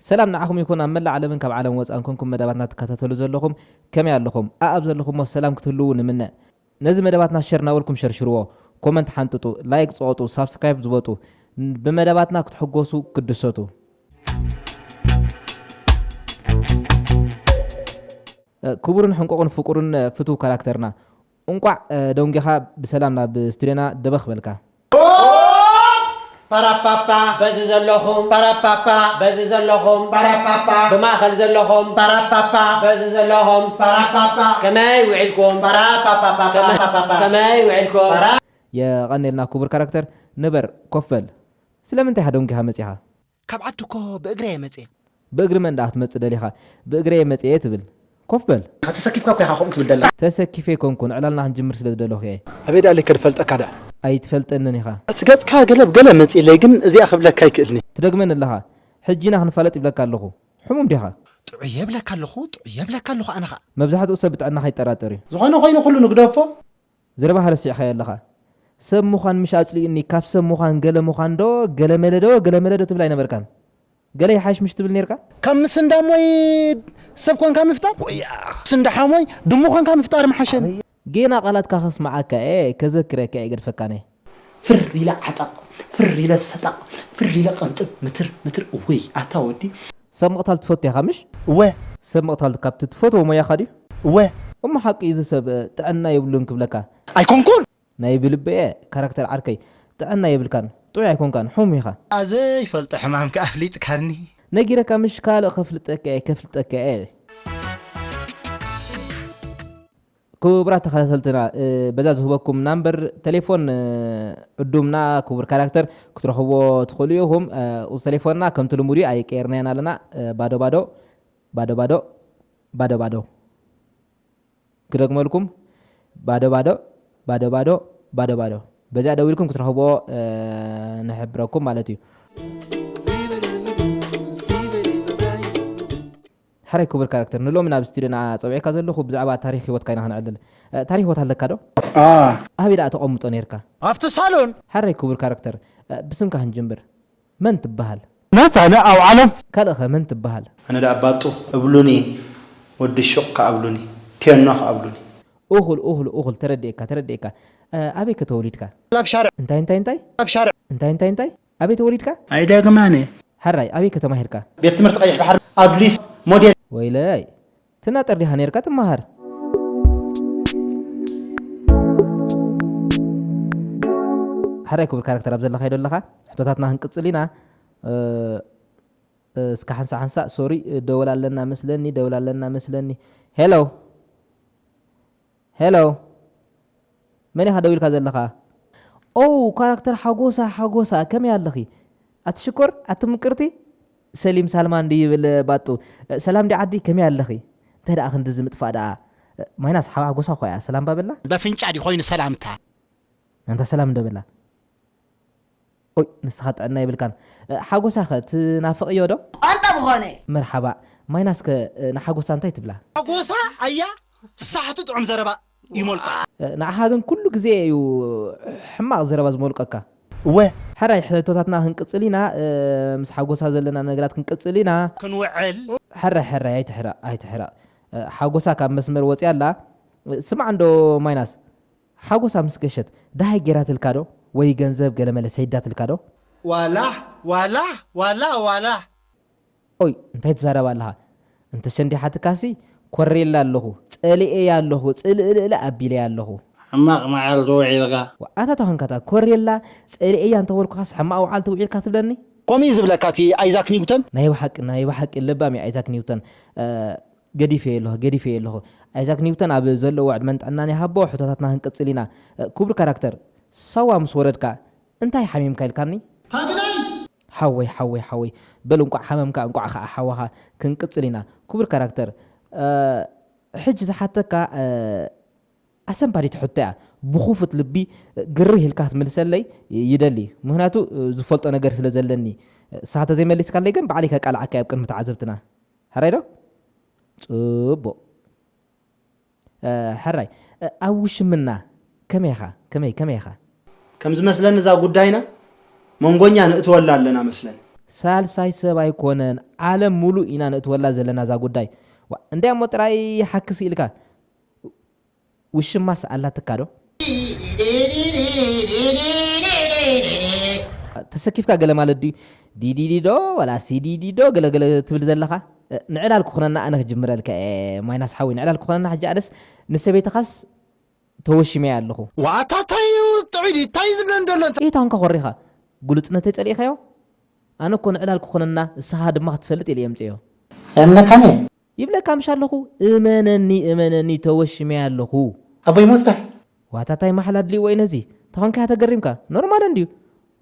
ሰላም ንዓኹም ይኹን፣ ኣብ መላእ ዓለምን ካብ ዓለም ወጻእን ኮንኩም መደባትና ትከታተሉ ዘለኹም፣ ከመይ ኣለኹም? ኣኣብ ዘለኹሞ ሰላም ክትህልዉ ንምነ። ነዚ መደባትና ሸር እናበልኩም ሸርሽርዎ፣ ኮመንት ሓንጥጡ፣ ላይክ ጽቐጡ፣ ሳብስክራይብ ዝበጡ፣ ብመደባትና ክትሕጎሱ ክድሰቱ። ክቡርን ሕንቁቕን ፍቁርን ፍቱው ካራክተርና፣ እንቋዕ ደንጊኻ ብሰላም ናብ ስቱድዮና ደበኽ በልካ። ፓራፓፓ በዚ ዘለኹም ፓራፓፓ በዚ ዘለኹም ፓራፓፓ ብማእኸል ዘለኹም ፓራፓፓ በዚ ዘለኹም ፓራፓፓ ከመይ ውዒልኩም ፓራፓፓ ፓራፓፓ ከመይ ውዒልኩም የቐኔልና ክቡር ካራክተር፣ ንበር ኮፍ በል። ስለምንታይ ኢኻ ደንጊኻ መጺኻ? ካብ ዓዲ እኮ ብእግረ እየ መፅየ። ብእግሪ መን ደኣ ክትመጽእ ደሊኻ? ብእግረየ መጽየ ትብል። ኮፍ በል። ተሰኪፍካ እኮ ኢኻ ከምኡ ትብል ደላ። ተሰኪፈ ኣይኮንኩን፣ ዕላልና ክንጅምር ስለ ዝደለኹ እየ። ኣበይ ደኣ ኣለካ ድፈልጠካ ደኣ? ኣይትፈልጠንን ኢኻ። እቲ ገጽካ ገለ ብገለ መጺእለይ ግን እዚኣ ክብለካ ኣይክእልን እየ። ትደግመኒ ኣለኻ። ሕጂ ኢና ክንፋለጥ ይብለካ ኣለኹ። ሕሙም ዲኻ? ጥዑየ እብለካ ኣለኹ፣ ጥዑየ እብለካ ኣለኹ ኣነ ኸኣ። መብዛሕትኡ ሰብ ብጥዕናኻ ይጠራጠር እዩ። ዝኾነ ኮይኑ ኩሉ ንግደፎ። ዘረባኻ ረሲዕካዮ ኣለኻ። ሰብ ምዃን ምሽ ኣጽሊኡኒ፣ ካብ ሰብ ምዃን ገለ ምዃን ዶ ገለ መለ ዶ ገለ መለ ዶ ትብል ኣይነበርካን። ገለ ይሓይሽ ምሽ ትብል ኔርካ። ካብ ምስንዳሞይ ሰብ ኮንካ ምፍጣር፣ ምስንዳ ሓሞይ ድሙ ኮንካ ምፍጣር ምሓሸኒ። ጌና ቃላትካ ከስምዓካ እየ፣ ከዘክረካ እየ፣ ገድፈካን እየ። ፍር ኢለ ዓጠቕ፣ ፍር ኢለ ሰጠቕ፣ ፍር ኢለ ቅንጥብ፣ ምትር ምትር። እውይ ኣታ ወዲ። ሰብ ምቕታል ትፈቱ ኢኻ ምሽ? እወ። ሰብ ምቕታል ካብቲ ትፈትዎ ሞያኻ ድዩ? እወ። እሞ ሓቂ እዚ ሰብ ጥዕና የብሉን ክብለካ። ኣይኮንኩን። ናይ ብልቢ እየ ካራክተር ዓርከይ። ጥዕና የብልካን። ጥዑይ ኣይኮንካን። ሑም ኢኻ። ኣዘይፈልጦ ሕማምካ ኣፍሊጥካኒ። ነጊረካ ምሽ ካልእ ከፍልጠካ እየ ከፍልጠካ እየ። ክቡራት ተኸታተልትና፣ በዛ ዝህበኩም ናምበር ተሌፎን ዕዱምና ክቡር ካራክተር ክትረኽብዎ ትኽእሉ ኢኹም። ቁጽሪ ተሌፎንና ከምቲ ልሙድ እዩ፣ ኣይቀየርናዮን ኣለና። ባዶ ባዶ ባዶ ባዶ ባዶ ባዶ። ክደግመልኩም፣ ባዶ ባዶ ባዶ ባዶ ባዶ ባዶ። በዚኣ ደዊልኩም ክትረኽብዎ ንሕብረኩም ማለት እዩ። ሕራይ ክቡር ካራክተር፣ ንሎሚ ናብ ስቱድዮና ጸዊዐካ ዘለኹ ብዛዕባ ታሪኽ ህይወትካ ኢና ክነዕልል። እ፣ ታሪኽ ህይወት ኣለካ ዶ? ኣበይ ደኣ ተቐምጦ ነይርካ? ኣብቲ ሳሎን። ሕራይ ክቡር ካራክተር፣ እ፣ ብስምካ ክንጅምር። መን ትበሃል? መታነ ኣብ ዓለም። ካልእኸ መን ትበሃል? ኣነ ደኣ ባጡ እብሉኒ፣ ወዲ ሹቕ ከኣ እብሉኒ፣ ቴኖ ከኣ እብሉኒ። እኹል፣ እኹል፣ እኹል፣ ተረዲኤካ፣ ተረዲኤካ። እ፣ ኣበይከ ተወሊድካ? ኣብ ሻርዕ። እንታይ፣ እንታይ፣ እንታይ? ኣብ ሻርዕ። እንታይ፣ እንታይ፣ እንታይ? ኣበይ ተወሊድካ? ኣይደግማን እየ። ሕራይ፣ ኣበይ ከተማ ሄድካ? ቤት ትምህርቲ ቀይሕ ባሕሪ ኣዱሊስ ሞዴል። ወይለይ፣ ትናጠር ዲኻ ኔርካ ትመሃር? ሕራይ ክቡር ካራክተር ኣብ ዘለኻዮ ዶ ኣለኻ? ሕቶታትና ክንቅጽል ኢና። እ፣ እ፣ እስከ ሓንሳእ ሓንሳእ፣ ሶሪ፣ ደወል ኣለና መስለኒ፣ ደወል ኣለና መስለኒ። ሄሎ። ሄሎ፣ መን ኢኻ ደዊልካ ዘለኻ? ኦ፣ ካራክተር ሓጎሳ፣ ሓጎሳ፣ ከመይ ኣለኺ? ኣቲ ሽኮር፣ ኣቲ ምቅርቲ? ሰሊም ሳልማን ድዩ ይብል ባጡ። ሰላም ዲ ዓዲ፣ ከመይ ኣለኺ? እንታይ ደኣ ክንድዚ ምጥፋእ ደኣ? ማይናስ ሓጎሳ እኮ እያ፣ ሰላም ባበላ። በፍንጫ ድዩ ኮይኑ ሰላምታ? ኣንታ ሰላም እንዶ በላ። ኦይ፣ ንስኻ ጥዕና የብልካን። ሓጎሳኸ ትናፍቕዮ ዶ? ቋንጣ ምኾነ። መርሓባ። ማይናስከ ንሓጎሳ እንታይ ትብላ? ሓጎሳ ኣያ ሳሕቲ ጥዑም ዘረባ ይሞልቋ። ንዓኻ ግን ኩሉ ግዜ እዩ ሕማቕ ዘረባ ዝሞልቀካ። እወ። ሕራይ ሕቶታትና ክንቅጽል ኢና። ምስ ሓጎሳ ዘለና ነገራት ክንቅጽል ኢና። ክንውዕል። ሕራይ ሕራይ ኣይትሕረቕ ኣይትሕረቕ። ሓጎሳ ካብ መስመር ወጽያ ኣላ። ስማዕ እንዶ ማይናስ። ሓጎሳ ምስ ገሸት ደሃይ ጌራትልካ ዶ? ወይ ገንዘብ ገለመለ ሰይዳትልካ ዶ? ዋላ ዋላ ዋላ ዋላ። ኦይ እንታይ ትዛረብ ኣለኻ? እንተ ሸንዲሓትካሲ ኮሬላ ኣለኹ፣ ጸሊኤያ ኣለኹ፣ ጽልእልእልእ ኣቢለያ ኣለኹ። ሕማቕ መዓልቲ ውዒልካ። ኣታ ተኾንካታ ኮሬላ ጸሊኤያ እንተበልኩኻስ ሕማቕ ውዓልቲ ውዒልካ ትብለኒ? ከምኡ እዩ ዝብለካ እቲ ኣይዛክ ኒውተን። ናይ ብሓቂ ናይ ብሓቂ ለባም እዩ ኣይዛክ ኒውተን። ገዲፈዮ ኣለኹ ገዲፈዮ ኣለኹ። ኣይዛክ ኒውተን ኣብ ዘለዎ ዕድመን ጥዕናን ይሃቦ። ሕቶታትና ክንቅጽል ኢና። ክቡር ካራክተር፣ ሳዋ ምስ ወረድካ እንታይ ሓሚምካ ኢልካኒ? ታግላይ! ሓወይ ሓወይ ሓወይ፣ በል እንቋዕ ሓመምካ እንቋዕ ኸዓ ሓወኻ። ክንቅጽል ኢና። ክቡር ካራክተር፣ ሕጂ ዝሓተካ ኣሰንባዲት ሕቶ እያ። ብኽፉት ልቢ ግርህ ኢልካ ክትምልሰለይ ይደሊ። ምኽንያቱ ዝፈልጦ ነገር ስለ ዘለኒ። ንስኻ ተዘይመሊስካለይ ግን ባዕለይ ከቃልዓካ እየ ኣብ ቅድሚ ተዓዘብትና። ሕራይ ዶ? ጽቡቕ። ሕራይ፣ ኣብ ውሽምና ከመይ ኢኻ? ከመይ ከመይ ኢኻ? ከም ዝመስለኒ እዛ ጉዳይና መንጎኛ ንእትወላ ኣለና መስለኒ። ሳልሳይ ሰብ ኣይኮነን፣ ዓለም ሙሉእ ኢና ንእትወላ ዘለና እዛ ጉዳይ። ዋ፣ እንድያ እሞ ጥራይ ሓክስ ኢልካ። ውሽማስ ኣላትካ ዶ? ተሰኪፍካ ገለ ማለት ድዩ? ዲዲዲ ዶ ዋላ ሲዲዲ ዶ ገለ ገለ ትብል ዘለኻ? ንዕላል ክኾነና ኣነ ክጅምረልካ እየ። ማይናስ ሓዊ ንዕላል ክኾነና ሕጂ ኣነስ ንሰበይትኻስ ተወሽመያ ኣለኹ። ዋታ ታይ ጥዑይ ድዩ? ታይ ዝብለን ዘሎ? እንታይ? ኢታ እንካ ኮሪኻ ግሉጽነተይ ጸሊእካዮ? ኣነ እኮ ንዕላል ክኾነና ንስኻ ድማ ክትፈልጥ ኢለ የምጽዮ። የምለካኒ ይብለካ ምሽ ኣለኹ። እመነኒ እመነኒ ተወሽመያ ኣለኹ። ኣቦይ ሞት በል። ዋታ ታይ ማሕላ ድልዎ እዩ ነዚ? ተኾንካ ተገሪምካ። ኖርማል እንድዩ።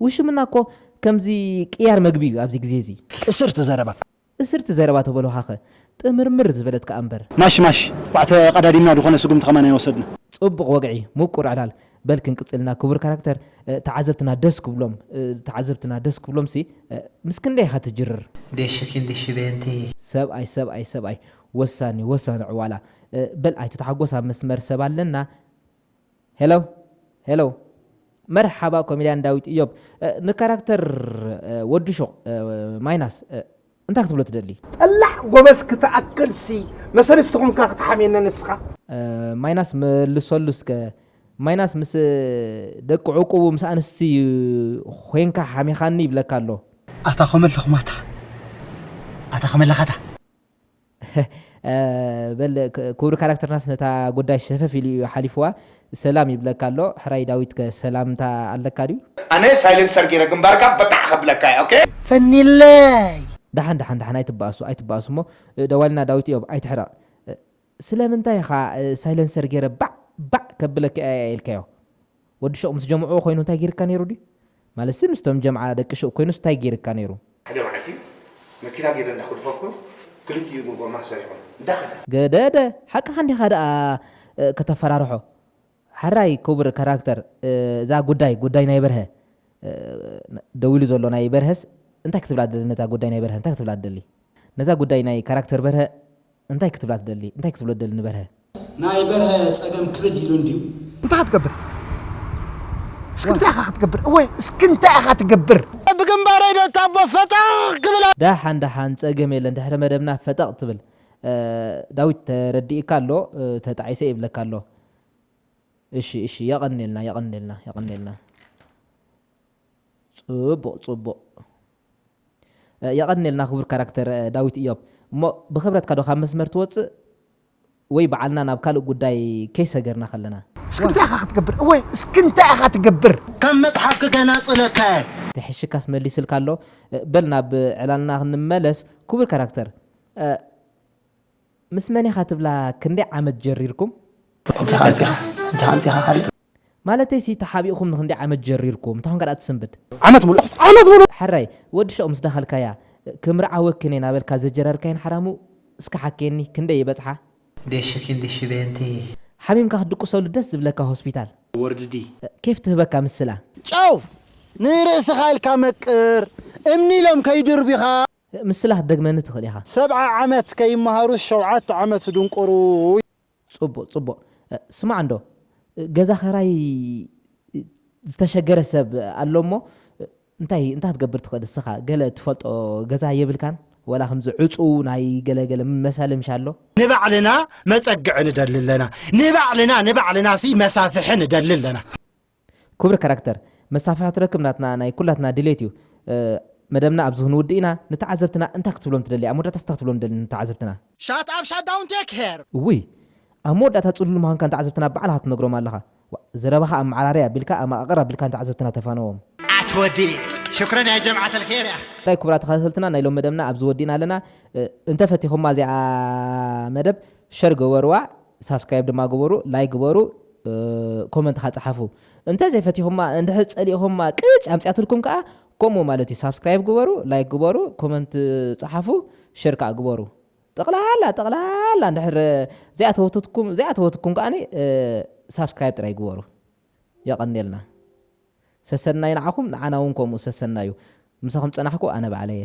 ውሽምና እኮ ከምዚ ቅያር መግቢ እዩ ኣብዚ ግዜ እዚ። እስርቲ ዘረባ እስርቲ ዘረባ ተበልኻኸ ጥምርምር ዝበለት ከኣ እምበር። ማሽ ማሽ ዋዕተ ቀዳዲምና ዝኾነ ስጉምቲ ከማን ኣይወሰድና። ጽቡቕ ወግዒ ሙቁር ዕላል። በል ክንቅጽልና ክቡር ካራክተር። ተዓዘብትና ደስ ክብሎም ተዓዘብትና ደስ ክብሎም ሲ ምስ ክንደይ ኢኻ ትጅርር? ደሽኪን ድሽቤንቲ ሰብኣይ ሰብኣይ ሰብኣይ ወሳኒ ወሳኒ ዕዋላ። በል ኣይትተሓጎስ ኣብ መስመር ሰብ ኣለና። ሄሎ ሄሎ መርሓባ ኮሜድያን ዳዊት እዮብ። ንካራክተር ወዲ ሹቕ ማይናስ እንታይ ክትብሎ ትደሊ? ጠላዕ ጎበዝ ክትኣክል ሲ መሰልስቲ ኮንካ ክትሓምየኒ ንስኻ። ማይናስ መልሰሉ እስከ። ማይናስ ምስ ደቂ ዕቁቡ ምስ ኣንስቲ ኮይንካ ሓሚኻኒ ይብለካ ኣሎ። ኣታኾመ ኣለኹ ማታ ኣታኾመ ኣለኻታ። በል ክቡር ካራክተርናስ ነታ ጉዳይ ሸፈፍ ኢሉ እዩ ሓሊፍዋ። ሰላም ይብለካ ኣሎ። ሕራይ ዳዊት ከ ሰላምታ ኣለካ ድዩ? ኣነ ሳይለንሰር ገይረ ግንባርካ በጣዕ ከብለካ እየ። ኦኬ። ፈኒለይ። ደሓን ደሓን ደሓን ኣይትበኣሱ ኣይትበኣሱ እሞ ደዋልና ዳዊት እዮም ኣይትሕረቕ። ስለምንታይ ኢኻ ሳይለንሰር ገይረ ባዕ ባዕ ከብለካ እየ ኢልካዮ? ወዲ ሹቕ ምስ ጀምዕኡ ኮይኑ እንታይ ገይርካ ነይሩ ድዩ? ማለትሲ ምስቶም ጀምዓ ደቂ ሹቕ ኮይኑስ እንታይ ገይርካ ነይሩ? ሓደ መዓልቲ መኪና ገይረ እንዳኸድፈኩ ክልቲኡ ጎማ ሰሪሖም እንዳኸዳ። ገደደ ሓቅኻ እንዲኻ ደኣ ከተፈራርሖ። ሓራይ ክቡር ካራክተር እዛ ጉዳይ ጉዳይ ናይ በርሀ ደዊሉ ዘሎ ናይ በርሀስ እንታይ ክትብላ ደሊ ነዛ ጉዳይ ናይ በርሀ እንታይ ክትብላ ደሊ? ነዛ ጉዳይ ናይ ካራክተር በርሀ እንታይ ክትብላ ትደሊ? እንታይ ክትብሎ ትደሊ ንበርሀ? ናይ በርሀ ጸገም ክብድ ኢሉ እንድዩ። እንታይ ክትገብር? እስኪ እንታይ ኢኻ ክትገብር? እወ እስኪ እንታይ ኢኻ ትገብር? ብግንባረይ ዶ ታቦ ፈጠቕ ክብል። ደሓን ደሓን ጸገም የለን ድሕሪ መደብና ፈጠቕ ትብል። ዳዊት ተረዲእካ ኣሎ ተጣዒሰ ይብለካ ኣሎ። እሺ እሺ የቐኔልና የቐኔልና የቐኔልና። ጽቡቕ ጽቡቕ። የቐኔልና ክቡር ካራክተር ዳዊት እዮብ። እሞ ብኽብረትካ ዶ ካብ መስመር ትወጽእ ወይ በዓልና ናብ ካልእ ጉዳይ ከይሰገርና ከለና? እስኪ እንታይ ኢኻ ክትገብር? እወ እስኪ እንታይ ኢኻ ትገብር? ከም መጽሓፍ ክገናጽለካ እየ። ተሕሽካስ መሊስልካ ኣሎ። በል ናብ ዕላልና ክንመለስ። ክቡር ካራክተር ምስ መን ኢኻ ትብላ ክንደይ ዓመት ጀሪርኩም? እጃኻ ኣንጺኻ ካልእ ማለተይሲ ተሓቢእኹም ንክንደይ ዓመት ጀሪርኩም እንተ ኾንካ ደኣ ትስንብድ? ዓመት ሙሉእ ዓመት ሙሉእ። ሕራይ ወዲ ሹቕ ምስ ደኸልካያ ክምርዓወክን እየ ናበልካ ዘጀረርካየን ሓራሙ እስኪ ሓክየኒ ክንደይ ይበጽሓ? ደሽኪን ድሽቤንቲ ሓሚምካ ክትድቅሰሉ ደስ ዝብለካ ሆስፒታል ወርድዲ ኬፍ ትህበካ ምስላ። ጨው ንርእስኻ ኢልካ መቅር እምኒ ኢሎም ከይድርቢኻ። ምስላ ክትደግመኒ ትኽእል ኢኻ። ሰብዓ ዓመት ከይመሃሩ ሸውዓተ ዓመት ድንቁሩ። ጽቡቕ ጽቡቕ። ስማዕ እንዶ ገዛ ኸራይ ዝተሸገረ ሰብ ኣሎ እሞ እንታይ እንታይ ክትገብር ትኽእል እስኻ? ገለ ትፈልጦ ገዛ የብልካን? ወላ ከምዚ ዕጹው ናይ ገለ ገለ መሳሊ ምሽ ኣሎ? ንባዕልና መጸግዒ ንደሊ ኣለና። ንባዕልና ንባዕልና ሲ መሳፍሒ ንደሊ ኣለና። ክቡር ካራክተር፣ መሳፍሒ ክትረክብ ናትና ናይ ኩላትና ድሌት እዩ። መደብና ኣብዚ ክንውድእ ኢና። ንተዓዘብትና እንታይ ክትብሎም ትደሊ? ኣብ መወዳእታስ እንታይ ክትብሎም ትደሊ ንተዓዘብትና? Shut up, shut down, take care። እውይ፣ ኣብ መወዳእታ ጽሉል ምዃንካ ንተዓዘብትና ባዕልኻ ትነግሮም ኣለኻ። ዋእ፣ ዘረባኻ ኣመዓራርይ ኣቢልካ፣ ኣመቓቕር ኣቢልካ ንተዓዘብትና ተፋነዎም። ኣትወዲ፣ ሽክረን ያ ጀምዓት ኣልኸይር ያ። ናይ ክቡራት ተኸታተልትና ናይ ሎም መደብና ኣብዚ ወዲእና ኣለና። እንተፈቲኹማ እዚኣ መደብ ሸር ግበርዋ፣ ሳብስክራይብ ድማ ግበሩ፣ ላይክ ግበሩ፣ ኮመንት ኸዓ ጸሓፉ። እንተ ዘይፈቲኹማ እንድሕር ጸሊእኹማ ቅጭ ኣምጺኣትልኩም ከኣ ከምኡ ማለት እዩ። ሳብስክራይብ ግበሩ፣ ላይክ ግበሩ፣ ኮመንት ጸሓፉ፣ ሸር ከኣ ግበሩ። ጠቕላላ ጠቕላላ እንድሕር ዘይኣተወትኩም ዘይኣተወትኩም ከኣ ሳብስክራይብ ጥራይ ግበሩ። የቐንየልና። ሰሰናዩ ንዓኹም ንዓና እውን ከምኡ ሰሰናዩ። ምሳኹም ጸናሕኩ ኣነ ባዕለየ።